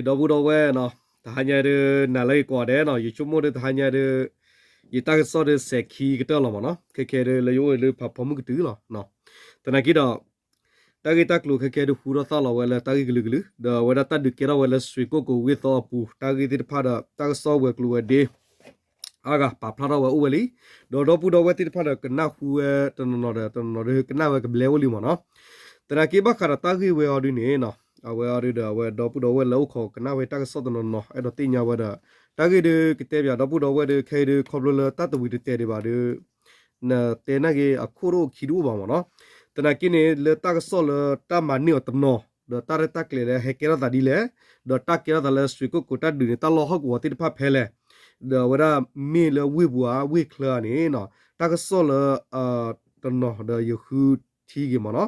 ဒီပုၢ်ဒီဝဲၢ်နီၤ, တဟါညါဒုး နၤလၢယကိးဂၤဒဲးနီၤ, ယဆိကမိၣ်ဒုးတဟါညါဒုး ယတၢ်ကစီၣ်ဒုးစဲၤခံကတၢၢ်လီၤမ့ၢ်နီၤ, ခဲခဲဒုးလၢယအိၣ်လၢဖးဖီမုၢ်ကတုၤလီၤ. သနာ်က့ဒီး တၢ်ဂ့ၢ်တၢ်ကျိၤခဲခဲဒုးဟူထီၣ်သါလီၤဝဲလၢတၢ်ဂ့ၢ်ကလုာ်ကလုာ်, ဒီးအဝဲဒၣ်တၢ်ဒုးကဲထီၣ်ဝဲလၢစွ့ၤကိၣ်ကိၤဝ့ၢ်သီအပူၤ တၢ်ဂ့ၢ်သ့ၣ်တဖၣ်ဒီး တၢ်ကစီၣ်ဝဲၤကျိၤဝဲၤဒ့ အါဂၤပာ်ဖျါထီၣ်ဝဲအိၣ်ဝဲလံ, ဒီးဒီပုၢ်ဒီဝဲၢ်သ့ၣ်တဖၣ်ဒီးကနၣ်ဟူဝဲတနီၤနီၤဒီး တနီၤနီၤဒုးကနၣ်ဝဲကဘျဲအိၣ်လံမ့ၢ်နီၤ. သနာ်က့ဘၣ်ဃးဒီးတၢ်ဂ့ၢ်ဝဲအီၤဒုးန့ၣ်နီၤ, အဝဲအီၤဒုးဒီးအဝဲဒီပုၢ်ဒီဝဲၢ်လၢအိၣ်ခိးကနၣ်ဝဲတၢ်ကစီၣ်တနီၤနီၤ အဲၣ်ဒိးသ့ၣ်ညါဝဲဒီး တၢ်ဂ့ၢ်ဒုးကတဲပၠးဒီပုၢ်ဒီဝဲၢ်ဒုး ခဲအံၤဒုးခီဖျိလၢတၢ်တဝံၤတတဲာ်ဒံးဘၣ်ဒုး နတဲနာ်က့ၤအခိၣ်တအိၣ်ခံဒုအိၣ်ဘၣ်မ့ၢ်နီၤ. သနာ်က့န့ၣ် လၢတၢ်ကစီၣ်လၢတၢ်မၤန့ၢ်အီၤတနီၤ ဒီးတၢ်ရဲၣ်တၢ်ကျဲၤလၢဟဲကဲထီၣ်သးဒ်လဲၣ်, ဒီးတၢ်ကဲထီၣ်သးလၢစွ့ၤကိၣ်ကိၤတၢ်ဒုးန့ၣ် တၢ်လီၢ်ဟီၣ်ကဝီၤသ့ၣ်တဖၣ်ဖဲလဲၣ်, ဒီးအဝဲဒၣ်မ့ၢ်လၢဝ့ၢ်ပူၤဧါ ဝ့ၢ်ချၢဧါန့ၣ်နီၤ, တၢ်ကစီၣ်လၢ တနီၤဒီးယဃုထံဂ့ၤမ့ၢ်နီၤ,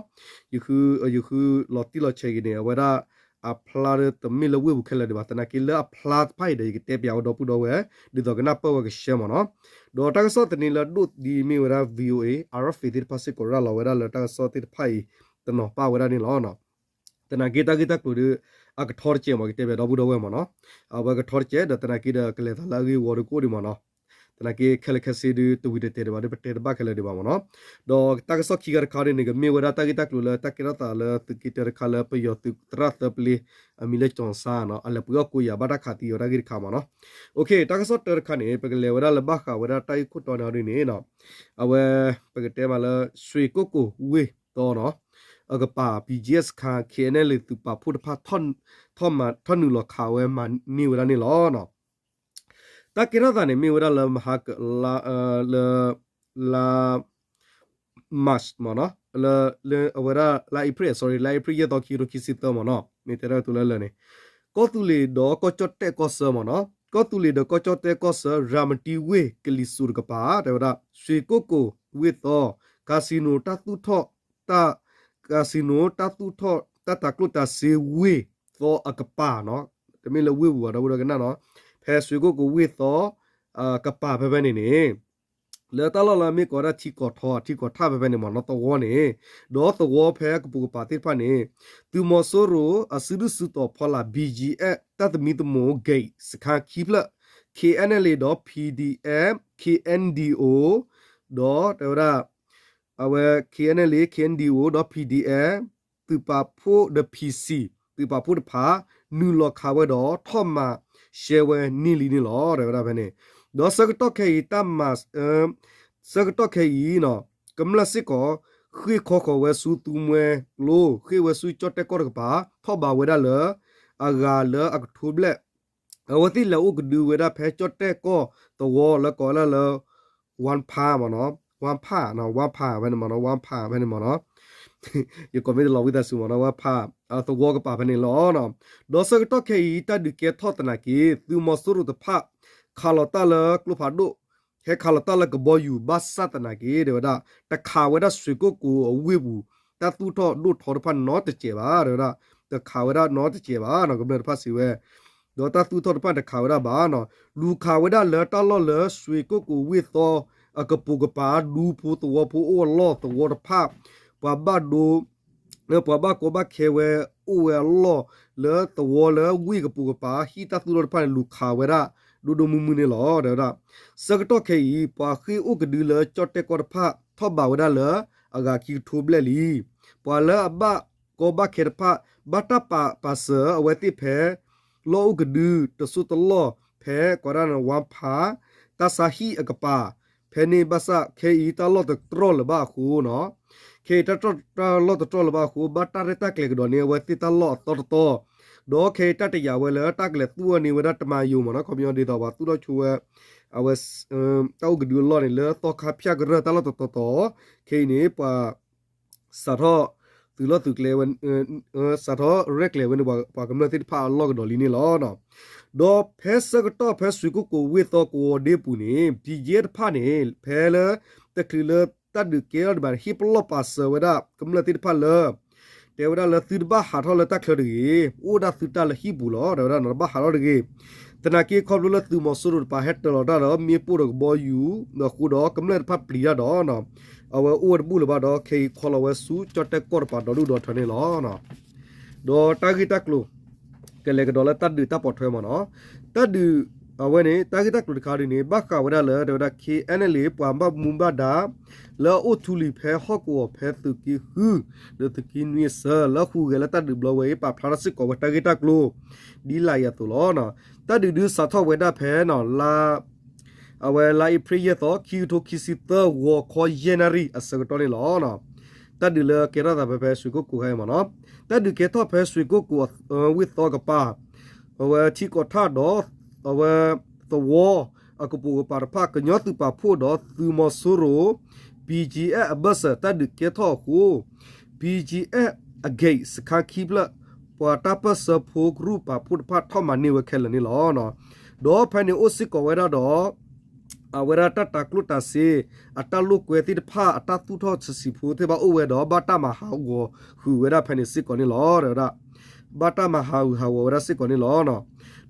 ယဃု ယဃုလီၤတံၢ်လီၤဆဲးဂ့ၤန့ၣ် အဝဲဒၣ်အဖျါဒုးတမ့ၢ်လၢဝ့ၢ်ပူၤခဲလၢာ်ဒံးဘၣ်. သနာ်က့လၢအဖျါတဖၣ်အံၤဒီး ယကတဲပၠးဝဲဒီပုၢ်ဒီဝဲၢ် ဒ်သိးကနၢ်ပၢၢ်ဝဲကရှဲမ့ၢ်နီၤ. ဒီးတၢ်ကစီၣ်သန့လၢအဒိၣ်ဒ်မ့ၢ်ဝဲဒၣ် VOA RFA သ့ၣ်တဖၣ်စ့ၢ်ကီးရၤလီၤဝဲဒၣ်လၢတၢ်ကစီၣ်သ့ၣ်တဖၣ်အံၤ တနီၤပာ်ဝဲဒၣ်န့ၣ်လီၤ. သနာ်က့တၢ်ဂ့ၢ်တၢ်ကျိၤဒုး အကထီတစဲးမ့ၢ် ကတဲပၠးဒီပုၢ်ဒီဝဲၢ်မ့ၢ်နီၤ, အဝဲကထီတစဲး ဒီးသနာ်က့ဒီးကလဲၤသးလၢအဂ့ၢ်အဝီဒုးကအိၣ်ဒံးမ့ၢ်နီၤ. သနာ်က့ခဲလၢာ်ခဲဆ့ဒုး တဝံၤတတဲာ်ဒံးဘၣ်ဒုး ပတဲတဘၣ်ခဲလၢာ်ဒံးဘၣ်မ့ၢ်နီၤ. ဒီးတၢ်ကစီၣ်ခံခါတခါဒုးန့ၣ် ကမ့ၢ်ဝဲဒၣ်တၢ်ဂ့ၢ်တၢ်ကျိၤလၢတၢ်ကဲထီၣ်သးလၢသုးက့တၢတခါလၢပယီၤသုးသရၣ်သၢပလ့ အမံၤလၢကၠီၤစါနီၤ အလဲၤပှ့ၤအီၣ်ကိးယၤဘၣ်တၢ်ခးသံအီၤတၢ်ဂ့ၢ်တခါမ့ၢ်နီၤ. တၢ်ကစီၣ်တၢတခါန့ၣ် ပကလဲၤဝဲဒၣ်လၢဘၣ်ဃးဝဲဒၣ်တၢ်ဂ့ၢ်ခိၣ်တီန့ၣ်အီၤဒုးန့ၣ် အဝဲ ပကတဲမးလၢ စွ့ၤကိၣ်ကိၤဝ့ၢ်သီနီၤ အကပၤ BGF စခါ KNLA သုးပာ်ဖှိၣ်တဖၣ် ထီၣ်မၤထီၣ်နုာ်လီၤခးဝဲမၤန့ၢ်ဝဲဒၣ်န့ၣ်လီၤ. တၢ်ကဲထီၣ်သးန့ၣ်မ့ၢ်ဝဲဒၣ်လၢမဟါက လၢ လၢ March မ့ၢ်နီၤ, လၢ လၢအဝဲဒၣ်လါ April, sorry, လါ April ယဲၢ်သီ ခံကထိခံဆံသၢမ့ၢ်နီၤ, မ့ၢ်တဲဒၣ်ကတိၤလၢလၢာ်န့ၣ် ကီၢ်သူလ့ၤဒီးကီၢ်ကၠီၣ်တဲၣ်ကီၢ်ဆၢမ့ၢ်နီၤ, ကီၢ်သူလ့ၤဒီးကီၢ်ကၠီၣ်တဲၣ်ကီၢ်ဆၢ ရၤမတံဝ့ၢ်ကလံၤစိးတကပၤ တဲဝဲဒၣ် စွ့ၤကိၣ်ကိၤဝ့ၢ်သီ casino တၢ်သူၣ်ထီၣ် တၢ် casino တၢ်သူၣ်ထီၣ် တၢ်တၤကျိၣ်တၤစ့ဝ့ၢ်သီအကပၤနီၤ, တမ့ၢ်လၢဝ့ၢ်ပူၤဘၣ် ဒီပုၢ်ဒီဝဲၢ်ကနၣ်နီၤ, ဖဲစွ့ၤကိၣ်ကိၤဝ့ၢ်သီ ကပၤဖဲဖဲန့ၣ်န့ၣ် လၢတၢ်လီၢ်လၢအမ့ၢ်ကိးဝဲဒၣ်ထံကီၢ်ထီ ထံကီၢ်ထၣ်ဖဲဖဲန့ၣ်မ့ၢ်နီၤ သဝီန့ၣ်, ဒီးသဝီဖဲအကပိာ်ကပၤသ့ၣ်တဖၣ်န့ၣ် သုးမီၤစိရိၤ အစုဒုၣ်စုတီၤဖီလာ် BGF တၢ်သမံသမိး gate စခါခံဖျၢၣ် KNLA ဒီး PDF, KNDO ဒီးတဲဝဲဒၣ် အဝဲ KNLA, KNDO ဒီး PDF သုးပာ်ဖှိၣ်ဒီး PC သုးပာ်ဖှိၣ်တဖၣ် နုာ်လီၤခးဝဲဒီး ထီၣ်မၤရှဲဝဲန့ၢ်လံန့ၣ်လီၤ တဲဝဲဒၣ်ဖဲန့ၣ်, ဒီးဆၢကတီၢ်ခဲအံၤ တၢ်မၤ ဆၢကတီၢ်ခဲအံၤနီၤ ကမျၢၢ်စ့ၢ်ကီး ဃ့ၢ်ခီဃီၤဝဲဆူသူမှဲကျိ ဃ့ၢ်ဝဲဆူကၠီၣ်တဲၣ်ကီၢ်တကပၤ ထီၣ်ဘးဝဲဒၣ်လၢ အဂၤလၢအကထိဘျဲၣ် အဝဲသ့ၣ်လဲၤအိၣ်ကဒုဝဲဒၣ်ဖဲကၠီၣ်တဲၣ်ကီၢ်သဝီလၢကိးဝဲဒၣ်လၢ ဝၣ်ဖးမ့ၢ်နီၤ, ဝၣ်ဖးနီၤ, ဝၣ်ဖးဖဲန့ၣ်မ့ၢ်နီၤ, ဝၣ်ဖးဖဲန့ၣ်မ့ၢ်နီၤ, ယကိးမ့ၢ်တလီၤဝံသးစူၤမ့ၢ်နီၤ, ဝၣ်ဖး သဝီကပၤဖဲန့ၣ်လီၤ. ဒီးဆၢကတီၢ်ခဲအံၤ တၢ်ဒုးကဲထီၣ်သနာ်က့ သုးမီၤစိရိၤတဖၣ် ခးလီၤတၢ်လၢကျိဖးဒိၣ် ဟဲခးလီၤတၢ်လၢကဘီယူၤ ဘၣ်ဆၣ်သနာ်က့ တဲဝဲဒၣ် တခးဝဲဒၣ်စွ့ၤကိၣ်ကိၤအဝ့ၢ်ပူၤ တၢ်သူၣ်ထီၣ်ဒိၣ်ထီတဖၣ်နီတစဲးဘၣ် တဲဝဲဒၣ်, တခးဝဲဒၣ်နီတစဲးဘၣ် ကမျၢၢ်တဖၣ်စံးဝဲ, ဒီးတၢ်သူၣ်ထီၣ်တဖၣ်တခးဝဲဒၣ်ဘၣ်နီၤ, လူၤခးဝဲဒၣ်လၢတၢ်လီၢ်လၢစွ့ၤကိၣ်ကိၤဝ့ၢ်သီ အကပိာ်ကပၤ ဒူဖိသဝီဖိအိၣ်အလီၢ်သဝီတဖၣ် ပှၤဘၣ်ဒိ လၢပှၤဘၣ်ကီဘၣ်ခဲဝဲအိၣ်ဝဲအလီၢ် လၢသဝီလၢဝ့ၢ်ကပိာ်ကပၤ ဟံၣ်တၢ်သူၣ်ထီၣ်တဖၣ်န့ၣ် လူၤခးဝဲဒၣ် ဒိၣ်ဒိၣ်မုၢ်မုၢ်န့ၣ်လီၤ တဲဝဲဒၣ်. ဆၢကတီၢ်ခဲအံၤ ပှၤဃ့ၢ်အိၣ်ကဒုလၢကၠီၣ်တဲၣ်ကီၢ်တဖၣ် ထီၣ်ဘးဝဲဒၣ်လၢ အဂၤခံကထိဘျဲၣ်လံ. ပှၤလၢအဘၣ်ကီဘၣ်ခဲတဖၣ် ဘၣ်တၢ်ပာ်ပာ်စၢၤအဝဲသ့ၣ်ဖဲ လီၢ်အိၣ်ကဒုတစိၢ်တလီၢ် ဖဲကိးဒၣ်န့ၣ် ဝၣ်ဖး တၢ်ဆါဟံၣ်အကပၤ ဖဲန့ၣ်ဘၣ်ဆၣ် ခဲအံၤတၢ်လီၢ်တတြီၢ်လၢၤဘၣ်အဃိနီၤ, ခဲအံၤတၢ်လီၢ်တတြီၢ်လၢၤဘၣ်အဃိ ဘၣ်တၢ်ရဲၣ်တၢ်ကျဲၤကဒီးန့ၢ်အဝဲသ့ၣ်တၢ်လီၢ်အသီတတီၤ, ဒီးခဲအံၤတၢ်တယာ်ဝဲလၢတၢ်ကလဲၤသူၣ်အီၤန့ၢ်ဝဲဒၣ်တမၤယိာ်မ့ၢ်နီၤ, ခီပညီဒ်သိးပှၤသူၣ်ထီၣ်ဆိဝဲ အဝဲ တၢ်အိၣ်ကဒုအလီၢ်န့ၣ် လၢသီခါဖၠၣ်ကရၢၢ်တၢ်လီၢ်တတီၤတီၤ, ခဲအံၤန့ၣ် ပှၤ စးထီၣ် သုးလီၢ်သုးကျဲဝဲ စးထီၣ်ရဲၣ်ကျဲၤဝဲန့ၣ် ပှၤကမျၢၢ်သ့ၣ်တဖၣ်အလီၢ်ကဒီးလံန့ၣ်လီၤ. ဒီးဖဲဆၢကတီၢ်ဖဲစွ့ၤကိၣ်ကိၤဝ့ၢ်သီကဝီၤဒ့ပူၤန့ၣ် BGF တဖၣ်န့ၣ် ဖဲလၢ တချုးလၢတၢ်ဒုးကဲထီၣ်ဒံးဘၣ်န့ၣ် ဟ့ၣ်ပလီၢ်ပာ်စၢၤဝဲဒၣ် ကမျၢၢ်သ့ၣ်တဖၣ်လၢ တဲဝဲဒၣ်လၢသုတဘၣ်ဟးထီၣ်လၢတၢ်ချၢတဂ့ၤ, အိၣ်ဒၣ်သုတၢ်လၢဟံၣ်ပူၤလီၤ တဲဝဲဒၣ် တဘၣ်ဟးထီၣ်တဂ့ၤ. သနာ်က့ခီဖျိလၢသုးမီၤစိရိၤတပၤဟဲတၢၤလီၤတၢ်ဒီး မ့ၣ်ပိၢ်ဒီးကဘီယူၤ ဒီးဃိဒီးကမျၢၢ်တဖၣ်ပျံၤတၢ်ဒီး အဝဲအိၣ်ဝဲတဘူၣ်လၢၤဘၣ်ဒီး ခဲအံၤခီလီၤဝဲဆူကၠီၣ်တဲၣ်ကီၢ်တပၤဒီဒူၣ်ဒီထၢန့ၣ်လီၤ. ဒီးတၢ်ဂ့ၢ်တၢ်ကျိၤ ကလဲၤကဒီးလၢတၢ်ဒုးတၢ်ပိာ်ထွဲမ့ၢ်နီၤ. တၢ်ဒုး အဝဲန့ၣ် တၢ်ဂ့ၢ်တၢ်ကျိၤတခါဒုးန့ၣ် ဘၣ်ဃးဝဲဒၣ်လၢ တဲဝဲဒၣ် K N L A ပှၤဘၣ်မူဘၣ်ဒါ လၢအအိၣ်ထူလံၤဖဲဟီၣ်ကဝီၤဖဲသုးက့ဃု ဒီးသုးက့နွံအဆၢ လၢဟူးဂဲၤလၢတၢ်ဒုးဘျီဝဲအံၤ ပာ်ဖျါထီၣ်စ့ၢ်ကီးဝဲတၢ်ဂ့ၢ်တၢ်ကျိၤ ဒ်လာ်အံၤအသိးလီၤ. တၢ်ဒုးဒုးစးထီၣ်ဝဲဒၣ်ဖဲနီၤ လါ အဝဲလါအ့ဖြ့ၣ်ယဲၢ်သီ ခံကထိခံဆံသၢ ဂီၤခီယဲၢ်နၣ်ရံၣ်အဆၢကတီၢ်န့ၣ်လီၤ. တၢ်ဒုးလၢကဲထီၣ်သးဖဲဖဲရွှေကုက္ကိုခဲအံၤမ့ၢ်နီၤ. တၢ်ဒုးကဲထီၣ်ဖဲရွှေကုက္ကိုအဝ့ၢ်သီကပၤ အဝဲထံကီၢ်ထၣ်ဒီး အဝဲသဝီအကပိာ်ကပၤတဖၣ် ကညီသုးပာ်ဖှိၣ်ဒီးသုးမီၤစိရိၤ B G F အဘၢၣ်စၢၤ တၢ်ဒုးကဲထီၣ်အဃိ B G F အဂ့ၢ်စခါခံဖျၢၣ် ပှၤတၢ်ပၢၢ်ဆၢဖိကရူၢ်ပာ်ဖှိၣ်တဖၣ်ထီၣ်မၤန့ၢ်ဝဲခဲလၢာ်န့ၣ်လီၤ. ဒီးဖဲန့ၣ်အိၣ်စ့ၢ်ကီးဝဲဒၣ်ဒီး အဝဲဒၣ်တၢ်တၤကျိၣ်တၤစ့ အတၢ်လိာ်ကွဲသ့ၣ်တဖၣ် အတၢ်သူၣ်ထီၣ်ဆံးဆံးဖိသ့ၣ်တဖၣ်အိၣ်ဝဲဒီး ဘၣ်တၢ်မၤဟးဂီၤဃုာ်ဝဲဒၣ်ဖဲန့ၣ်စ့ၢ်ကီးန့ၣ်လီၤ. တဲဝဲဒၣ် ဘၣ်တၢ်မၤဟးဂီၤဟးဂီၤဝဲဒၣ်စ့ၢ်ကီးန့ၣ်လီၤ.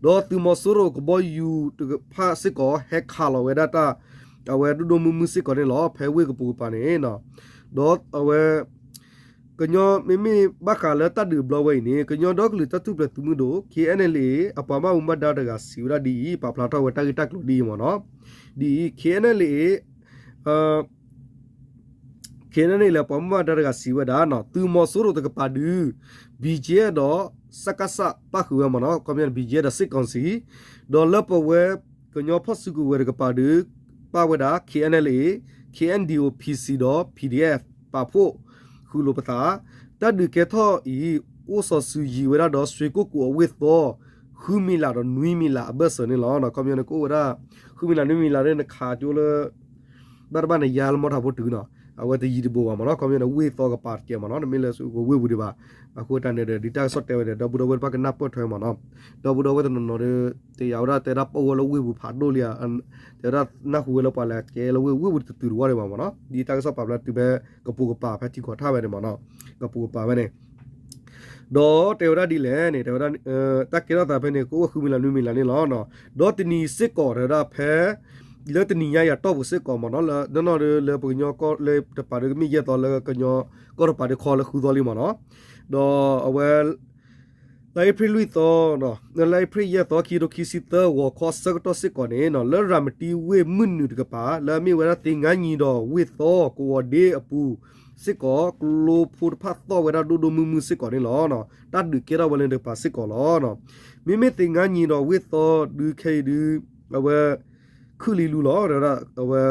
ဒီးသုးမီၤစိရိၤကဘီယူၤတဖၣ်စ့ၢ်ကီး ဟဲခးလီၤဝဲဒၣ်တၢ် အဝဲဒိၣ်ဒိၣ်မုၢ်မုၢ်စ့ၢ်ကီးန့ၣ်လီၤ ဖဲဝ့ၢ်ကပိာ်ကပၤန့ၣ် ဒီးအဝဲ ကညီမ့မ့ၢ်ဘၣ်ဃးလၢတၢ်ဒုးဘျီဝဲအံၤန့ၣ် ကညီဒီကလုာ်တၢ်ထူၣ်ဖျဲးသုးမုၢ်ဒိၣ် K N L A အပှၤဘၣ်မူဘၣ်ဒါတဂၤစံးဝဲဒၣ်ဒ်အံၤ ပာ်ဖျါထီၣ်ဝဲတၢ်ဂ့ၢ်တၢ်ကျိၤဒ်အံၤမ့ၢ်နီၤ. ဒ်အံၤ K N L A K N L A ပှၤဘၣ်မူဘၣ်ဒါတဂၤစံးဝဲဒၣ် သုးမီၤစိရိၤတကပၤဒုး B G F ဒီး စကစ ပၣ်ဃုာ်ဝဲမ့ၢ်နီၤ ခီပညီ B G F ဒီး စစ်ကောင်စီ ဒီးလၢပဝဲကညီဖီၣ်စုကဝဲၤတကပၤဒုး ပၣ်ဝဲဒၣ် K N L A K N D O P C ဒီး P D F ပာ်ဖှိၣ်ဃုာ်လိာ်ပသး တၢ်ဒုးကဲထီၣ်အံၤ အိၣ်စီၤစုၤယံၤဝဲဒၣ်ဒီး ရွှေကုက္ကိုအဝ့ၢ်သီ ဃုမံၤလးဒီးနွံမံၤလးအဘၢၣ်စၢၤန့ၣ်လီၤ. ခီပညီန့ၣ် ကအိၣ်ဝဲဒၣ် ဃုမံၤလးနွံမံၤလးဒီး နခးကၠိလၢ ဘၣ်တဘၣ်န့ၣ် ယါလၢမီထးဖိတုၤနီၤ အဝဲတယံၤတဘူးဘၣ်မ့ၢ်နီၤ ခီပညီန့ၣ် ဝ့ၢ်သီကပၤတကဲမ့ၢ်နီၤ တမ့ၢ်လၢဝ့ၢ်ပူၤဒံးဘၣ်. အဃိတၢ်န့ၣ်ဒီး ဒ်တၢ်ကစီၣ်တဲဝဲန့ၣ် ဒီပုၢ်ဒီဝဲၢ်တဖၣ်ကနၢ်ပၢၢ်ထွဲမ့ၢ်နီၤ ဒီပုၢ်ဒီဝဲၢ်တနီၤနီၤဒီး တယာ်ဝဲဒၣ်တဲဒၣ်ပၢၢ်ဝဲလၢဝ့ၢ်ပူၤဖးဒိၣ်လံဧါ တဲဝဲဒၣ်နၢ်ဟူဝဲလၢပှၤလဲၤကဲလၢဝ့ၢ် ဝ့ၢ်ပူၤတတုၤတဝီဒံးဘၣ်မ့ၢ်နီၤ ဒ်တၢ်ကစီၣ်ပာ်ဖျါတုၤဖဲကပိာ်ကပၤဖဲထံကီၢ်ထၣ်ဝဲန့ၣ်မ့ၢ်နီၤ ကပိာ်ကပၤဝဲန့ၣ် ဒီးတဲဝဲဒၣ်ဒ်လဲၣ်န့ၣ် တဲဝဲဒၣ် တၢ်ကဲထီၣ်သးဖဲန့ၣ် ကအိၣ်ဝဲဃုမံၤလးနွံမံၤလးန့ၣ်လီၤ. ဒီးတနံၤစ့ၢ်ကီးတဲဝဲဒၣ်ဖဲ လၢတနံၤညါယၤတီၢ်ပူၤစ့ၢ်ကီးမ့ၢ်နီၤ လၢနီၢ်နီၢ်ဒီးလၢပကညီကီၢ်လၢတပၤဒီးကမ့ၢ်ယဲၢ်သီလၢကညီကီၢ်တပၤဒီးခီလၢဃုသီလံမ့ၢ်နီၤ ဒီးအဝဲ လါအ့ဖြ့ၣ်လွံၢ်သီ လါအ့ဖြ့ၣ်ယဲၢ်သီ ခံကထိခံဆံသၢ ဂီၤခီဆၢကတီၢ်စ့ၢ်ကီးန့ၣ် လၢရၤမတံဝ့ၢ်မုၢ်နုာ်တကပၤ လၢအမ့ၢ်ဝဲဒၣ်သ့ၣ်ငါနံၤဒီးဝ့ၢ်သီကဝီၤဒ့အပူၤ စ့ၢ်ကီး ကျိဖိတဖၣ်သီၣ်ဝဲဒၣ်ဒိၣ်ဒိၣ်မုၢ်မုၢ်စ့ၢ်ကီးန့ၣ်လီၤ. တၢ်ဒုးကဲထီၣ်ဝဲလၢတကပၤစ့ၢ်ကီးလီၤ. မ့မ့ၢ်သ့ၣ်ငါနံၤဒီးဝ့ၢ်သီဒုးခဲအံၤဒုး အဝဲ ခုၣ်လံလူလီၤ တဲဝဲဒၣ် အဝဲ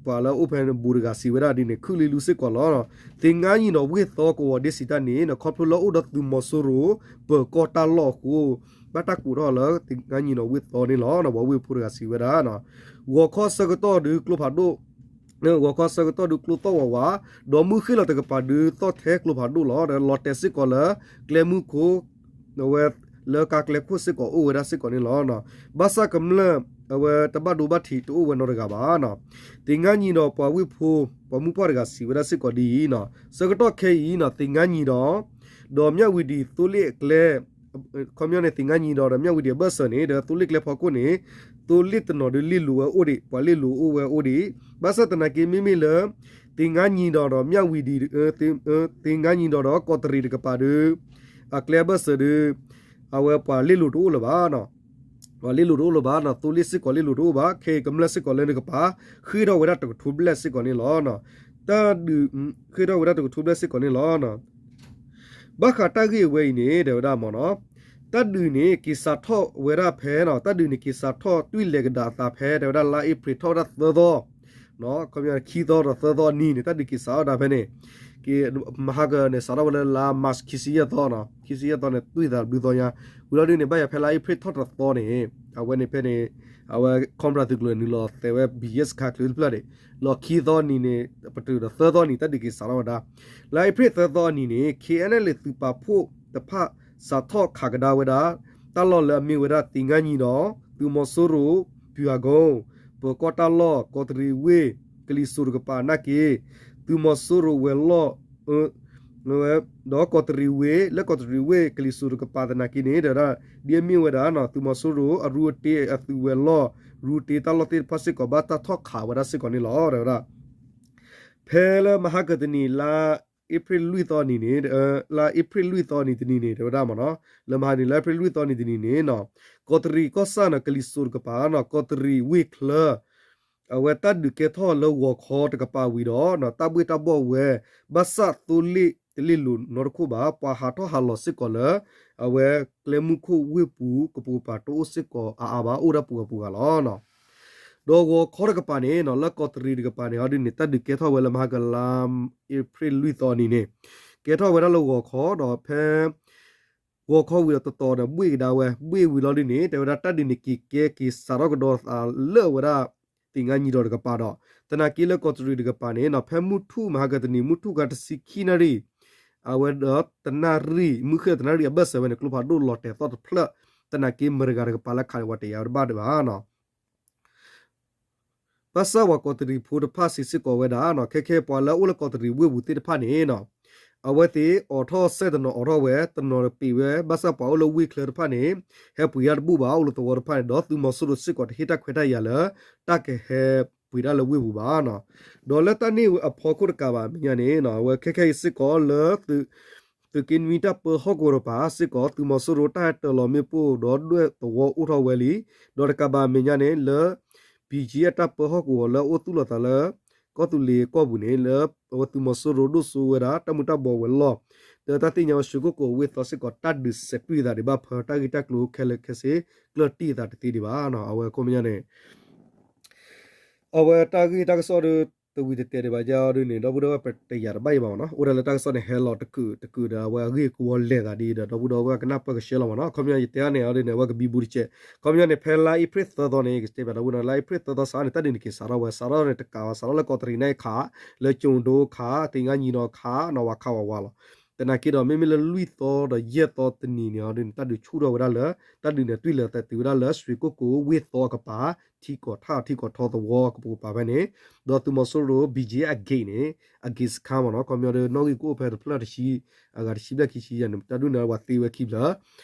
ပှၤလၢအိၣ်ဖဲန့ၣ်ဘူးတဂၤစံးဝဲဒၣ်ဒ်န့ၣ် ခုၣ်လံလူစ့ၢ်ကီးလီၤ. သ့ၣ်ငါနံၤဒီးဝ့ၢ်သီကဝီၤဒ့စံးတၢ်န့ၣ် ခီဖျိလၢအိၣ်ဒီးသုးမီၤစိရိၤ ပၢၤကီၢ်တၢ်လီၢ်အဃိ ဘၣ်တၢ်ကူးထီၣ်လၢသ့ၣ်ငါနံၤဒီးဝ့ၢ်သီန့ၣ်လီၤ. ပှၤဝ့ၢ်ဖိတဂၤစံးဝဲဒၣ် ဂီၤခီဆၢကတီၢ်ဒုးကျိဖးဒိၣ် ဂီၤခီဆၢကတီၢ်ဒုးကျိသီၣ်ဝးဝး ဒီးမုၢ်ဃ့ၢ်လီၤတကပၤဒုးသီၣ်ထဲကျိဖးဒိၣ်လီၤ. ဒီးလီၤတဲာ်စ့ၢ်ကီးလၢ ကျဲမုၢ်ခိ အဝဲ လၢကါကျဲခိၣ်စ့ၢ်ကီးအိၣ်ဝဲဒၣ်စ့ၢ်ကီးန့ၣ်လီၤ. ဘၣ်ဆၣ်ကမျၢၢ် အဝဲတဘၣ်ဒိဘၣ်ထံးတအိၣ်ဝဲနီတဂၤဘၣ်. သ့ၣ်ငါနံၤဒီးပှၤဝ့ၢ်ဖိ ပှၤမုၢ်ပှၢ်တဂၤစံးဝဲဒၣ်စ့ၢ်ကီးဒ်အံၤ, ဆၢကတီၢ်ခဲအံၤ သ့ၣ်ငါနံၤဒီး ဒီးမၠၣ်ဝံၤဒံးသိလ့ၣ်အကျဲ ခီပညီန့ၣ် သ့ၣ်ငါနံၤဒီး ဒီးမၠၣ်ဝံၤဒံးအဘၢၣ်စၢၤန့ၣ် ဒီးသိလ့ၣ်ကျဲဖီခိၣ်န့ၣ် သိလ့ၣ်တနီၤဒုးလ့ၣ်လိၤဝဲအိၣ်ဒံး ပှၤလ့ၣ်လိၤအိၣ်ဝဲအိၣ်ဒံး ဘၣ်ဆၣ်သနာ်က့မ့မ့ၢ်လၢ သ့ၣ်ငါနံၤဒီး ဒီးမၠၣ်ဝံၤဒံး သ့ၣ်ငါနံၤဒီး ဒီးကီးတရံးတကပၤဒုး အကျဲအဘၢၣ်စၢၤဒုး အဝဲပှၤလ့ၣ်လိၤတအိၣ်လၢၤဘၣ် ပှၤလ့ၣ်လိၤတအိၣ်လၢၤဘၣ်, သိလ့ၣ်စ့ၢ်ကီးလ့ၣ်လိၤတအိၣ်ဘၣ်, ခဲအံၤကမျၢၢ်စ့ၢ်ကီးလၢနကပၤ ဃ့ၢ်ထီၣ်ဝဲဒၣ်တကထိဘျဲၣ်စ့ၢ်ကီးန့ၣ်လီၤ. တၢ်ဒုး ဃ့ၢ်ထီၣ်ဝဲဒၣ်တကထိဘျဲၣ်စ့ၢ်ကီးန့ၣ်လီၤ. ဘၣ်ဃးတၢ်ဂ့ၢ်အဝဲအံၤန့ၣ် တဲဝဲဒၣ်မ့ၢ်နီၤ, တၢ်ဒုးန့ၣ် က့ၤစးထီၣ်ဝဲဒၣ်ဖဲနီၤ, တၢ်ဒုးန့ၣ် က့ၤစးထီၣ်တွံၢ်လဲၤကဒါအသးဖဲ တဲဝဲဒၣ်လါအ့ဖြ့ၣ်ထီၣ်ဝဲဒၣ်သၢသီ ခီပညီခံသီဒီးသၢသီအနံၤန့ၣ် တၢ်ဒုးက့ၤစးထီၣ်ဝဲဒၣ်ဖဲန့ၣ်, က့ၤ မဟါကန့ၣ် စးထီၣ်ဝဲလၢလါ March ခံဆံယဲၢ်သီနီၤ, ခံဆံယဲၢ်သီန့ၣ် တွံၢ်သးဘျုးသီညါ, ဝံၤလီၤဒုးန့ၣ် ဘၣ်ယၤဖဲလါအ့ဖြ့ၣ်ထီၣ်တသီန့ၣ် အဝဲန့ၣ်ဖဲန့ၣ် အဝဲ Cobra သုးကျိၤန့ၣ် နုာ်လီၤသဲးဝဲ ဘံၣ်ယဲၢ်စခါချုးတဖျၢၣ်န့ၣ်, လီၤခံသီနံၤန့ၣ် ပတုာ်ဒီးသၢသီနံၤ တၢ်ဒုးက့ၤစးထီၣ်ဝဲဒၣ်, လါအ့ဖြ့ၣ်သၢသီအနံၤန့ၣ် KNLA သုးပာ်ဖှိၣ်တဖၣ် စးထီၣ်ခးကဒါဝဲဒၣ် တၢ်လီၢ်လၢအမ့ၢ်ဝဲဒၣ် သ့ၣ်ငါနံၤဒီး သုးမီၤစိရိၤ ပၠူၤအကိ ပၢၤကီၢ်တၢ်လီၢ် ကီးတရံးဝ့ၢ် ကလံၤစိးတကပၤနာ်က့ သုးမီၤစိရိၤဝဲၤလီၢ် ဒီးကီးတရံးဝ့ၢ် လၢကီးတရံးဝ့ၢ်ကလံၤစိးတကပၤသနာ်က့န့ၣ် တဲဝဲဒၣ် ဒ်အမ့ၢ်ဝဲဒၣ် သုးမီၤစိရိၤအရူအတ့အသုးဝဲၤလီၢ် ရူတ့တၢ်လီၢ်သ့ၣ်တဖၣ်စ့ၢ်ကီး ဘၣ်တၢ်ထီၣ်ခးဝဲဒၣ်စ့ၢ်ကီးန့ၣ်လီၤ တဲဝဲဒၣ်. ဖဲလၢမဟါကတနံၤလါ အ့ဖြ့ၣ်လွံၢ်သီနံၤန့ၣ် လါအ့ဖြ့ၣ်လွံၢ်သီနံၤတနံၤန့ၣ် တဲဝဲဒၣ်မ့ၢ်နီၤ, လၢမဟါန့ၣ် လါအ့ဖြ့ၣ်လွံၢ်သီနံၤတနံၤန့ၣ်နီၤ, ကီးတရံးကီၢ်ဆၣ်နီၤ ကလံၤစိးတကပၤနီၤ ကီးတရံးဝ့ၢ်ချၢ အဝဲတၢ်ဒုးကဲထီၣ်လၢဂီၤခီတကပၤဝံၤဒီး တၢ်ဘှ့ၣ်တၢ်ဘှီၣ်ဝဲ ဘၣ်ဆၣ်သိလ့ၣ်တလ့ၣ်လိၤနီတခိၣ်ဘၣ်, ပှၤဟးထီၣ်ဟးလီၤစ့ၢ်ကီးလၢ အဝဲကျဲမုၢ်ခိၣ်ဝ့ၢ်ပူၤ ကပိာ်ကပၤတအိၣ်စ့ၢ်ကီးအါအါဘၣ်, အိၣ်ဒၣ်ပှၤဂၤပှၤဂၤလီၤ. ဒီးဂီၤခီတကပၤန့ၣ်နီၤ လၢကီးတရံးတကပၤန့ၣ် အီၤဒ်န့ၣ် တၢ်ဒုးကဲထီၣ်ဝဲလၢမဟါကလါ အ့ဖြ့ၣ်လွံၢ်သီနံၤန့ၣ် ကဲထီၣ်ဝဲဒၣ်လၢဂီၤခီဒီးဖဲ ဂီၤခီဝံၤဒီးတတီၤဒီးဘှ့ၣ်ကဒါဝဲ, ဘှ့ၣ်ဝံၤလီၤဒ်န့ၣ် တဲဝဲဒၣ်တၢ်ဒုးန့ၣ်က့ၤကဲက့ၤစးထီၣ်ကဒီးသးလၢဝဲဒၣ် သ့ၣ်ငါညီဒီးတကပၤဒီး သနာ်က့လၢကီးတရံးတကပၤန့ၣ်နီၤ ဖဲမုၢ်ထူၣ်မဟါကတနံၤ မုၢ်ထူၣ်ခါတဆံခံနၣ်ရံၣ် အဝဲဒီးတနၣ်ရံၣ် မုၢ်ဃ့ၢ်တနၣ်ရံၣ်အဘၢၣ်စၢၤဝဲန့ၣ် ကျိဖးဒိၣ်လီၤတဲာ်သီၣ်တဖျၢၣ်, သနာ်က့မတၤတဂၤတကပၤလၢခးန့ၣ် ပှၤတယာ်ဝဲတဘၣ်ဒံးဘၣ်နီၤ. ဘၣ်ဆၣ်ပှၤကီးတရံးဖိတဖၣ်စံးစ့ၢ်ကီးဝဲဒၣ်နီၤ ခဲခဲပှၤလၢအအိၣ်လၢကီးတရံးဝ့ၢ်ပူၤသ့ၣ်တဖၣ်န့ၣ်နီၤ အဝဲသ့ၣ်အိးထီၣ်စဲးတနီၤအိးထီၣ်ဝဲ တနီၤပ့ၤဝဲ ဘၣ်ဆၣ်ပှၤအိၣ်လၢဝ့ၢ်ချၢတဖၣ်န့ၣ် ဟဲပှ့ၤတၢ်တဘူၣ်ဘၣ် အိၣ်လၢသဝီတဖၣ်န့ၣ် ဒီးသုးမီၤစိရိၤစ့ၢ်ကီးတဟ့ၣ်တၢ်ခွဲးတၢ်ယာ်လၢ တၢ်ကဟဲပှ့ၤတၢ်လၢဝ့ၢ်ပူၤဘၣ်နီၤ. ဒီးလၢတၢ်န့ၣ်အဖီခိၣ်တကးဘၣ်အမဲာ်ညါန့ၣ် အဝဲခဲခဲအံၤစ့ၢ်ကီးလၢ သုးက့နွံတၢ်ပၢဟီၣ်ကဝီၤတကပၤစ့ၢ်ကီး သုးမီၤစိရိၤတၢ်ဟဲတၢၤလီၤမ့ၣ်ပိၢ်ဒီးဒွဲၣ်သဝီအိၣ်ထီၣ်ဝဲလံ. ဒီးတကးဘၣ်အမဲာ်ညါန့ၣ် လၢ ဘံၣ်ကၠံအတၢ်ပၢဟီၣ်ကဝီၤလၢအအိၣ်သူၣ်လီၤသးလၢ ကီၢ်သူလ့ၤကီၢ်ပူၤန့ၣ် လၢအဝဲသုးမီၤစိရိၤဒိၣ်စိဝဲဒၣ် တၢ်မူၤတၢ်ဘှီးဝဲလီၢ်, ဒီးတၢ်သ့ၣ်ညါဝဲ ရွှေကုက္ကို အဝ့ၢ်သီစ့ၢ်ကီး တၢ်ဒုးစဲးတွံၢ်သးဒံးဘၣ်ဖဲ တၢ်ဂ့ၢ်တၢ်ကျိၤခဲလၢာ်ခဲဆ့ ကျၢၢ်တံၢ်အသးတသ့ဒံးဘၣ်နီၤ. အဝဲအခီပညီန့ၣ် အဝဲတၢ်ဂ့ၢ်တၢ်ကစီၣ်ဒီး တဝံၤတတဲာ်ဒံးဘၣ် ယအီၤဒ်န့ၣ် ဒီပုၢ်ဒီဝဲၢ်ပတယာ်တဘၣ်အံၤဘၣ်မ့ၢ်နီၤ. အိၣ်ဒၣ်လၢတၢ်ကစီၣ်န့ၣ် ဟဲလီၤတကုာ်တကုာ်ဒီး အဝဲအဂ့ၢ်ကဝီၤလဲၤသးဒ်ဒီး ဒီပုၢ်ဒီဝဲၢ်ကနၢ်ပၢၢ်ကဆှဲလီၤမ့ၢ်နီၤ. အခီပညီယတဲအါန့ၣ်အီၤဒ်န့ၣ် အဝဲကဘံဘူတကဲး. အခီပညီန့ၣ် ဖဲလါအ့ဖြ့ၣ်သၢသီန့ၣ် ကတဲဘၣ်ဒီပုၢ်ဒီဝဲၢ် လါအ့ဖြ့ၣ်သၢသီစးန့ၣ် တၢ်ဒုးန့ၣ်က့ၤစးထီၣ်ဝဲ စးထီၣ်န့ၣ်တကးဘၣ် စးထီၣ်လၢကီးတရံးန့ၣ်ခး လၢကၠိၤဒိခး သ့ၣ်ငါညီဒီးခး နီၢ်ဝၤခးဝၤဝါလီၤ. သနာ်က့ဒီး မ့မ့ၢ်လၢလွံၢ်သီဒီးယဲၢ်သီတနံၤန့ၣ်အီၤဒ်န့ၣ် တၢ်ဒုးဆူၣ်ထီၣ်ဝဲဒၣ်လၢ တၢ်ဒုးန့ၣ်တွံၢ်လီၤသးတုၤဝဲဒၣ်လၢ ရွှေကုက္ကို ဝ့ၢ်သီအကပၤ ထံကီၢ်ထၣ်ထံကီၢ်ထီသဝီကပိာ်ကပၤဖဲန့ၣ်, ဒီးသုးမီၤစိရိၤ ဘံၣ်ကၠံအဂ့ၢ်န့ၣ် အဂ့ၢ်စခါမ့ၢ်နီၤ. အခီပညီဒီး နီၣ်ဂံၢ်ကအိၣ်ဖဲတဖျၢၣ်တဆံ အဂၤတဆံဘျဲၣ်ခံဆံယဲၢ်န့ၣ် တၢ်ဒုးန့ၣ်ဝဲသ့ဝဲခံဖျၢၣ်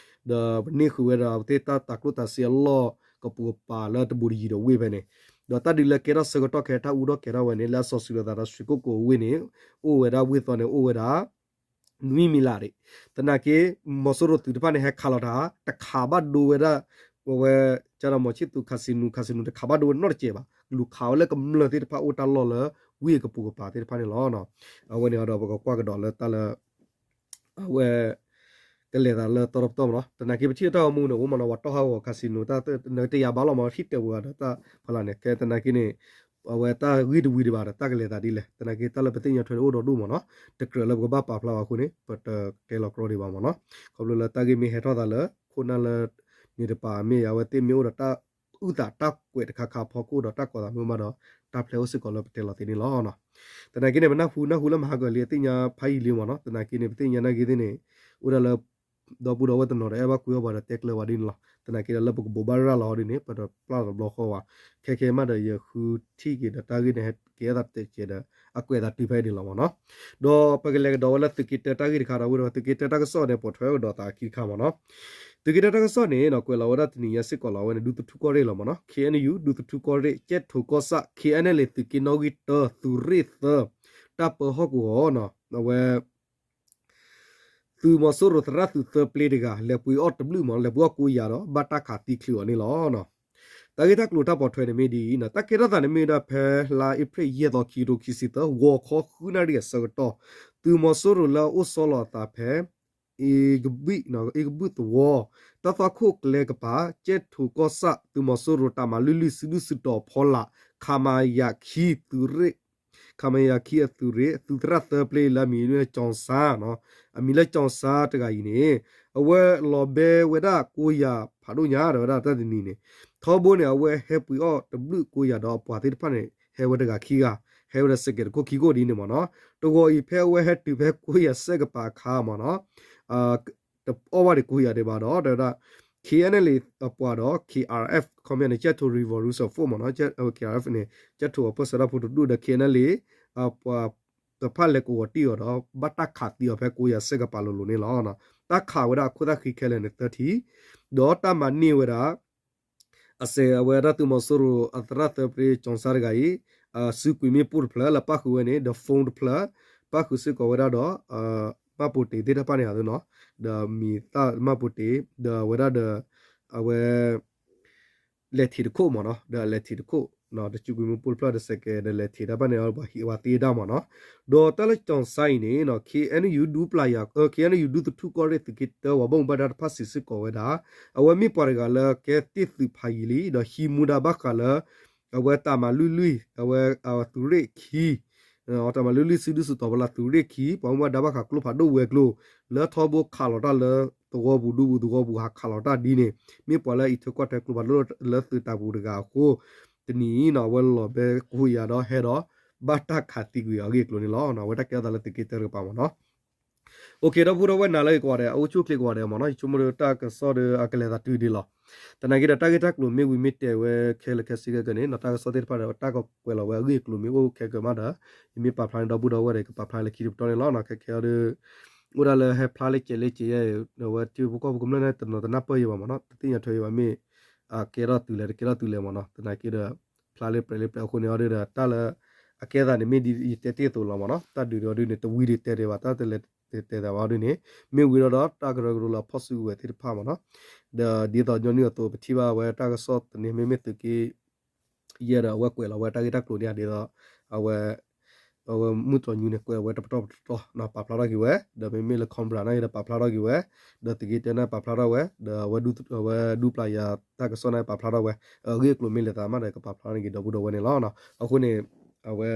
ဒီးပန့ၢ်ဃုာ်ဝဲဒၣ် ပသ့ၣ်တၢ်တၤကျိၣ်တၤစ့အလီၢ်ကပိာ်ကပၤလၢတဘူးတယံၤဒီးဝ့ၢ်ဖဲန့ၣ်, ဒီးတၢ်ဒုးလၢကဲထီၣ်ဆၢကတီၢ်ခဲအံၤ တၢ်အူထီၣ်ကဲထီၣ်ဝဲန့ၣ် လၢအစီၤစုၤလိာ်သးဒီး ရွှေကုက္ကို အဝ့ၢ်န့ၣ် အိၣ်ဝဲဒၣ်ဝ့ၢ်သီန့ၣ် အိၣ်ဝဲဒၣ် နွံမံၤလးဒံး. သနာ်က့ မီၤစိရိၤသုးတဖၣ်န့ၣ် ဟဲခးလီၤတၢ် တခးဘၣ်ဒိဝဲဒၣ် ဝဲ ကဒီးမီၤဆံၣ်သူ casino casino တခးဘၣ်ဒိဝဲနီတစဲးဘၣ်. လူၤခးဝဲလၢကမျၢၢ်သ့ၣ်တဖၣ်အိၣ်တၢ်လီၢ်လၢ ဝ့ၢ်ကပိာ်ကပၤသ့ၣ်တဖၣ်န့ၣ်လီၤ. အဝဲန့ၣ်ဒီးပကကွၢ်ကဒီးလၢတၢ်လၢ အဝဲ ကလဲၤသးလၢတီတီပတီၢ်မ့ၢ်နီၤ. သနာ်က့ပထံၣ်တၢ်ဂီၤမူန့ၣ် အိၣ်မ့ၢ်နီၤ ပှၤတီၢ်ဟးဂီၤ casino တၢ်နကတယာ်ဘၣ်လီၤမ့ၢ် ဟံၣ်တဲာ်ပှၤဒီးတၢ်ဖီလာ်န့ၣ် ခဲသနာ်က့န့ၣ် အဝဲတၢ်ဂ့ၢ်တဝံၤဒံးဘၣ်ဒီး တၢ်ကလဲၤသးဒ်လဲၣ် သနာ်က့တၢ်လၢပသ့ၣ်ညါထွဲန့ၣ်အိၣ်ဒီးဒူၣ်မ့ၢ်နီၤ. တကြၢးလၢပကဘၣ်ပာ်ဖျါဘၣ်အဃိန့ၣ် ပတတဲလီၤကြီဒံးဘၣ်မ့ၢ်နီၤ. ခီဖျိလၢတၢ်ဂ့ၢ်မ့ၢ်ဟဲထီၣ်သးလၢ ခိၣ်နၢ်လၢန့ၣ်တပၤမ့ၢ် အဝဲသ့ၣ်မ့ၢ်အိၣ်ဒီးတၢ်အုၣ်သးတၢ်ကွဲးတခါခါအဖီခိၣ်ဒီး တၢ်ကိးသးမ့ၢ်အိၣ်မးဒီး တၢ်ဖျဲးအိၣ်စ့ၢ်ကီးလၢပတဲလီၤသ့န့ၣ်လီၤ. သနာ်က့န့ၣ် ပနၢ်ဟူနၢ်ဟူလၢမဟါကလံအသ့ၣ်ညါဖးယံာ်လံမ့ၢ်နီၤ. သနာ်က့န့ၣ် ပသ့ၣ်ညါနာ်က့သ့ၣ်န့ၣ် အိၣ်ဒၣ်လၢ ဒီပုၢ်ဒီဝဲၢ်တနီၤဒီးအဲၣ်ဘၣ်ကွံအီၣ်ပှၤဒီးတဲကျၢၤဝဲဒ်န့ၣ်လီၤ. သနာ်က့ဒီးလၢပကဘိးဘၣ်ရၤလီၤဟီဒ်န့ၣ် ပတပျၢ်တဘျီဃီဝဲ ခဲခဲမးဒီးယဃုထံၣ်က့ၤဒီးတၢ်ဂ့ၢ်န့ၣ် ဟဲကဲအသးတစဲးဒီး အကွဲးသးတုၤဖဲအံၤန့ၣ်လီၤမ့ၢ်နီၤ. ဒီးပကလဲၤကဒီးဝဲလၢသုးက့တၢတၢ်ဂ့ၢ်တခါဒီး ဝဲဒၣ်သုးက့တၢတၢ်ကစီၣ်န့ၣ် ပိာ်ထွဲကဒီးသးခံတခါမ့ၢ်နီၤ. သုးက့တၢတၢ်ကစီၣ်န့ၣ် ကွဲးလီၤဝဲဒၣ်တနံၤညါစ့ၢ်ကီးလီၤ အဝဲန့ၣ် ဒူသထူကီၢ်ရ့ၣ်လီၤမ့ၢ်နီၤ. K N U ဒူသထူကီၢ်ရ့ၣ် ကဲၣ်ထိးကီၢ်ဆၣ် K N L A သုးက့နီၣ်ဂံၢ်တၢ သုးရ့ၣ်သၢ တၢ်ပၢဟီၣ်ကဝီၤနီၤ အဝဲ သုးမီၤစိရိၤသရၣ်သုးသၢပျ့တဂၤ လဲၤပှ့ၤအီၣ်တဘျုးမ့ၢ် လဲၤပှ့ၤအီၣ်ကိးယၤဒီး ဘၣ်တၢ်ခးသံချုးအီၤန့ၣ်လီၤ. တၢ်ဂ့ၢ်တၢ်ကျိၤတၢ်ပိာ်ထွဲန့ၣ်မ့ၢ်ဒ်အံၤ, တၢ်ကဲထီၣ်သးန့ၣ်မ့ၢ်ဝဲဒၣ်ဖဲလါအ့ဖြ့ၣ်ယဲၢ်သီ ခံကထိခံဆံသၢ ဂီၤခီဃုနၣ်ရံၣ်အဆၢကတီၢ်, သုးမီၤစိရိၤလၢအအိၣ်ဆီလီၤအသးဖဲ အ့ကဘုၣ် အ့ကဘုၣ်သဝီ တၢ်သွၣ်ခိၣ်ကျဲကပၤ ကဲၣ်ထိးကီၢ်ဆၣ် သုးမီၤစိရိၤတၢ်မၤလွံၢ်လွံၢ် စုဒုၣ်စုတီၤအဖီလာ် ခမရ ခံ သုးရ့ၣ် ခမရ ခံ အသုးရ့ၣ် သုးသရၣ်သၢပျ့လၢအမံၤလၢကၠီၤစါ အမံၤလၢကၠီၤစါတဂၤအံၤန့ၣ် အဝဲလီၤဘဲဝဲဒၣ်ကိးယၤဖးဒိၣ်ညါ ဒီးဝဲဒၣ်တၢ်တနံၤန့ၣ် ထီဘိန့ၣ် အဝဲဟဲပှ့ၤအီၣ်တဘျုးကိးယၤဒီးအပှၤသ့ၣ်တဖၣ်န့ၣ် ဟဲဝဲတဂၤခံဂၤ ဟဲဝဲဒီးစဲးကဲးတခိၣ်ခံခိၣ်ဒ်န့ၣ်မ့ၢ်နီၤ. တဂီၤအံၤဖဲအဝဲဟဲတုၤဖဲကိးယၤစဲးကပၤအခါမ့ၢ်နီၤ တအီၣ်ဘၣ်ဒံးကိးယၤဒံးဘၣ်ဒီး တဲဝဲဒၣ် K N L A အပှၤဒီး K R F ခီပညီန့ၣ် ကၠဲၣ်ထိး Revolution Force မ့ၢ်နီၤ K R F န့ၣ် ကၠဲၣ်ထိးအပၢၢ်ဆၢတၢ်ဖိတဒူၣ်ဒီး K N L A အပှၤတဖၣ်လဲၤကဝီၤတံၢ်အီၤဒီး ဘၣ်တၢ်ခးသံအီၤဖဲကိးယၤစဲးကပၤလိၤလိၤန့ၣ်လီၤ. တၢ်ခးဝဲဒၣ်အခိၣ်သၣ်ဃံခဲလၢာ်န့ၣ် သၢထံၣ် ဒီးတၢ်မၤန့ၢ်ဝဲဒၣ် အစဲးအဝဲဒၣ်သုးမီၤစိရိၤအသရၣ်သၢပျ့ကၠီၤစါတဂၤအံၤ စုကွံာ်မ့ၣ်ပိၢ်တဖျၢၣ် လၢပၣ်ဃုာ်ဝဲန့ၣ် ဒီး phone တဖျၢၣ် ပၣ်ဃုာ်စ့ၢ်ကီးဝဲဒၣ်ဒီး မှတ်ပုံတင်သ့ၣ်တဖၣ်န့ၣ်အသိးနီၤ, ဒီးမံၤသၣ် မှတ်ပုံတင် ဒီးအဝဲဒၣ်ဒီး အဝဲ လဲၤထံးတခိၣ်မ့ၢ်နီၤ, ဒီးအလဲၤထံးတခိၣ် တစုကွံာ်မ့ၢ်ပိၢ်တဖျၢၣ်ဒီးစဲးကဲး ဒီးလဲၤထံးတၢ်ဘၣ်န့ၣ် ပှၤဟံးဝဲသ့ဒၣ်မ့ၢ်နီၤ. ဒီးတၢ်လၢကၠီၤစါအံၤန့ၣ် KNU ဒူပျၢ်ယၤ KNU ဒူသထူၣ်ကီၢ်ရ့ၣ်သုးက့တၢ ပှၤဘၣ်မူဘၣ်ဒါတဖၣ်စံးစ့ၢ်ကီးဝဲဒၣ် အဝဲမ့ၢ်ပှၤတဂၤလၢကဲသ့ၣ်သုးဖးယံၤလံ ဒီးဟံးမူဒါဘၣ်ဃးလၢ အဝဲတၢ်မၤလွံၢ်လွံၢ် အဝဲသုးရ့ၣ်ခံ တၢ်မၤလွံၢ်လွံၢ်စုဒုၣ်စုတီၤပှၤလၢသုးရ့ၣ်ခံ ပှၤမူဘၣ်ဒါဘၣ်ဃးကျိဖးဒိၣ်ဝဲၤကျိၤ လၢထီဘိခးလီၤတၢ်လၢသဝီပူၤ ဒူပူၤသဝီပူၤ ဟးခးလီၤတၢ်ဒ်န့ၣ် မ့ၢ်ပှၤလၢအံးထွဲကွၢ်ထွဲကျိဖးဒိၣ်လၢသုးတၢ်ပူၤတဂၤအဃိ တနံၤအံၤနီၤ အဝဲလီၤဘဲကဟူးယၤဒီးဟဲဒီး ဘၣ်တၢ်ခးသံကွံာ်အဂ့ၢ်အကျိၤန့ၣ်လီၤ. အဝဲတၢ်ကဲထီၣ်သးလၢသုးက့တၢတကပၤမ့ၢ်နီၤ. အိၣ်ခ့ ဒီပုၢ်ဒီဝဲၢ်နၤလၢအဂ့ၤကိးဂၤဒဲး အအိၣ်ဆူၣ်အိၣ်ချ့ကိးဂၤဒဲးမ့ၢ်နီၤ, ယဆိကမိၣ်ဒီးတၢ်ကစီၣ်ဒီးအကလဲၤသးတုၤဒံးလီၤ. သနာ်က့ဒီးတၢ်ဂ့ၢ်တၢ်ကျိၤမ့ၢ်ဝံၤမ့ၢ်တဲာ်ဝဲခဲလၢာ်ခဲဆ့ခဲကနံၣ်နီၤ တၢ်ကစီၣ်သ့ၣ်တဖၣ်ဒီးတၢ်ကကွဲးလီၤဝဲအဂ့ၢ်အကျိၤမ့ၢ်အိၣ်ခဲကမးဒီး ယမ့ၢ်ပာ်ဖျါန့ၣ် ဒီပုၢ်ဒီဝဲၢ်ဒီး ယကပာ်ဖျါလၢခံတပတီၢ်န့ၣ်လီၤ. ခဲခဲအံၤဒီး အိၣ်ဒၣ်လၢဟဲဖျါလၢကဲးလၢကဲးယဲၢ် ဒီးအဝဲထံဖိကီၢ်ဖိကမျၢၢ်န့ၣ် တနီၤတနၢ်ပၢၢ်ယဲၢ်ဘၣ်မ့ၢ်နီၤ, တသ့ၣ်ညါထွဲယဲၢ်ဘၣ်မ့ၢ် အကဲထီၣ်တုၤလဲၣ် တကဲထီၣ်တုၤလဲၣ်မ့ၢ်နီၤ. သနာ်က့ဒီး ဖျါလၢပျဲၤလၢပျဲၤအဃိန့ၣ်အီၤဒီး တၢ်လၢအကဲသးန့ၣ် မ့ၢ်ဒ်ယတဲတ့ၢ်အသိးလီၤမ့ၢ်နီၤ, တၢ်ဒုးဒုးအီၤဒုးန့ၣ် တဝံၤဒံးတဲတ့ၢ်ဘၣ် တၢ်တလဲၤတဲသးဘၣ်အီၤဒုးန့ၣ် မ့ၢ်ဝံၤဒီး တၢ်ကရၢကရိလၢအဖီၣ်စုကဝဲၤသ့ၣ်တဖၣ်မ့ၢ်နီၤ, ဒီးဒ်သိးညီနုၢ်အသိး ပထံၣ်ဘၣ်ဝဲတၢ်ကစီၣ်သန့ မ့မ့ၢ်သုးက့ ယဲၢ်ဒီးအဝဲကွဲးလီၤဝဲတၢ်ဂ့ၢ်တၢ်ကျိၤန့ၣ် ဒ်သိး အဝဲ အဝဲမုၢ်တြီၤညူန့ၣ် ကွဲးဝဲတပတီၢ်ပတတီၢ် ပာ်ဖျါထီၣ်က့ၤဝဲ, ဒီးမ့မ့ၢ်လၢ Cobra န့ၣ်ဒီးပာ်ဖျါထီၣ်က့ၤဝဲ, ဒီးသုးက့တၢန့ၣ်ပာ်ဖျါထီၣ်ဝဲ, ဒီးအဝဲဒူပျၢ်ယၤတၢ်ကစီၣ်န့ၣ်ပာ်ဖျါထီၣ်ဝဲ, အဂ့ၢ်အကျိၤမ့ၢ်လဲၤသးမးဒီးကပာ်ဖျါန့ၢ်က့ၤဒီပုၢ်ဒီဝဲၢ်န့ၣ်လီၤ. အဃိန့ၣ် အဝဲ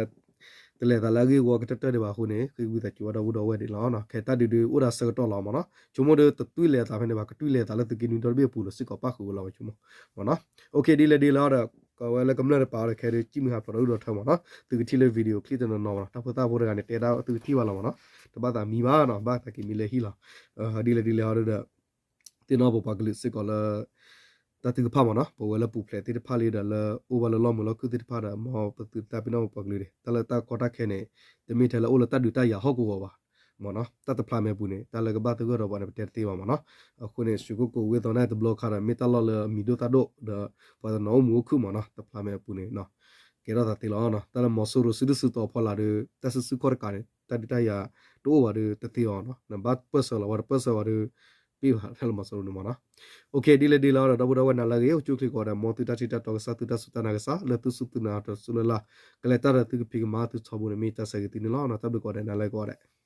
တလဲၤသးလၢအဂ့ၢ်ဝီကတၢၢ်တၢၢ်ဒံးဘၣ်အဃိန့ၣ် ဃ့ဝံသးစူၤဝဲဒီပုၢ်ဒီဝဲၢ်ဒံးလီၤ. ခဲတၢ်ဒုးဒုးအိၣ်ဒၣ်ဆၢကတီၢ်လီၤမ့ၢ်နီၤ, ဆိကမိၣ်ဒီးတတွံၣ်လဲၤသးဖဲန့ၣ်ဘၣ် ကတွံၣ်လဲၤသးလၢသုးက့နွံဒီတဘ့ၣ်အပူၤလီၤစ့ၢ်ကီးပၣ်ဃုာ်ဝဲလီၤဝဲဆိကမိၣ်မ့ၢ်နီၤ. အိၣ်ခ့ ဒ်လဲၣ်ဒ်လဲၣ်ဒီး ကဝဲလၢကမျၢၢ်တပၤဒီးခဲဒုး ကံၣ်မုၢ်ဟးဖျိးဒီးအုၣ်ဒီးထၢမ့ၢ်နီၤ, သုကထံၣ်လၢ video clip တနီၤနီၤမ့ၢ်နီၤ, တၢ်ဖိသၣ်ဖိတဂၤန့ၣ် တဲဒၣ်သုကထံၣ်ဘၣ်လီၤမ့ၢ်နီၤ, တဘၣ်သးမံဘၣ်နီၤ, ဘၣ်သးက့ၤမံလၢဟံၣ်လီၤ. ဒ်လဲၣ်ဒ်လဲၣ်ဟီဒီး သ့ၣ်နီၣ်ပပှၤကလုာ်စ့ၢ်ကီးလၢ တၢ်ထုကဖၣ်မ့ၢ်နီၤ, ပဝဲလၢပူၤဖျဲးသ့ၣ်တဖၣ်လံဒီးလၢအိၣ်ဘၣ်လၢလီၢ်မုာ်လီၢ်ခုၣ်သ့ၣ်တဖၣ်ဒီး မ်ပသုတၢ်ပ့ၤနီၣ်ပပှၤကလုာ်န့ၣ် တၢ်လၢတၢ်ကီတၢ်ခဲန့ၣ် တမ့ၢ်ထဲလၢအိၣ်လၢတၢ်ဒုးတၢ်ယၤဟီၣ်ကဝီၤဘၣ်မ့ၢ်နီၤ, တၢ်တဖျါမဲာ်ပူၤန့ၣ် တၢ်လၢကဘၣ်သဂၢၢ်ဒီးပှၤန့ၣ် ပတဲတသ့ဘၣ်မ့ၢ်နီၤ. အဃိန့ၣ် ရွှေကုက္ကို ဝ့ၢ်သီန့ၣ် တဘျီခါဒီး မ့ၢ်တၢ်လီၢ်လၢအမံၤဒိၣ်သၣ်ဒိၣ်ဒီး ပှၤတနီၤအိၣ်မုာ်အိၣ်ခုၣ်မ့ၢ်နီၤ, တဖျါမဲာ်အပူၤန့ၣ် ကဲထီၣ်သးသ့လီၤ. တၢ်လၢမီၤစိရိၤစုဒုၣ်စုတီၤဖီလာ်ဒီး တၢ်စုဆူၣ်ခီၣ်တကးန့ၣ် တၢ်ဒုးတၢ်ယၤတအိၣ်ဘၣ်ဒီးတသ့အီၤနီၤ, နဘၣ်ပၢၢ်ဆၢလီၤဝဲ တပၢၢ်ဆၢဝဲဒီး ပ့ၢ်ဘၣ်တၢ်လၢမီၤစိရိၤန့ၣ်မ့ၢ်နီၤ. အိၣ်ခ့ ဒ်လဲၣ်ဒ်လဲၣ်ဒီး ဒီပုၢ်ဒီဝဲၢ်နၤလၢအဂ့ၤ အိၣ်ဆူၣ်အိၣ်ချ့ကိးဂၤဒဲး မ်သုတၢ်ထံၣ်တၢ်တီကစၢ် သုတၢ်စူၢ်တၢ်နာ်ကစၢ် လၢသုစူၢ်သုနာ်တၢ်စူၢ်လၢ်လၢ် ကလဲၤတၢ်ဒီးသုကဖံးကမၤသုထီဘိန့ၣ် မ့ၢ်တၢ်ဆၢဂ့ၤသုန့ၣ်လီၤ. တၢ်ဘျုးကိးဂၤဒဲး နၤလၢအဂ့ၤကိးဂၤဒဲး